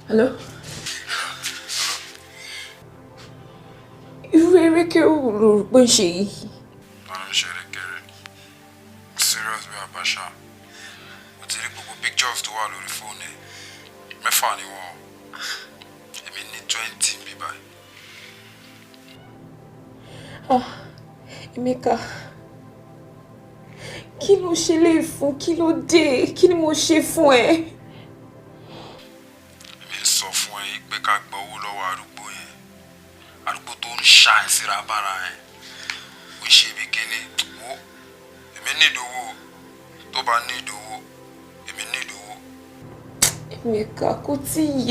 Hello? Irú erékeré wo ló rò pé ń ṣe yìí? Ọ̀rọ̀ ń ṣe erékeré. Serious bí Abacha. Mo ti rí gbogbo pictures tó wà lórí fóònù ẹ̀. Mẹ́fà ni wọ́n. Èmi ní 20 bí báyìí. Ah, Emeka, kí ló ṣe lè fún? Kí ló dé? Kí ni mo ṣe fún ẹ? Èmi ń sọ fún ẹ pé ká gba owó lọ́wọ́ arúgbó yẹn. Arúgbó tó ń ṣá ẹ síra bára ẹ. Ó ṣe bí kíní. Wo, èmi ní ìdówó. Tó bá ní ìdówó, èmi ní ìdówó. Emeka, kò tí ì.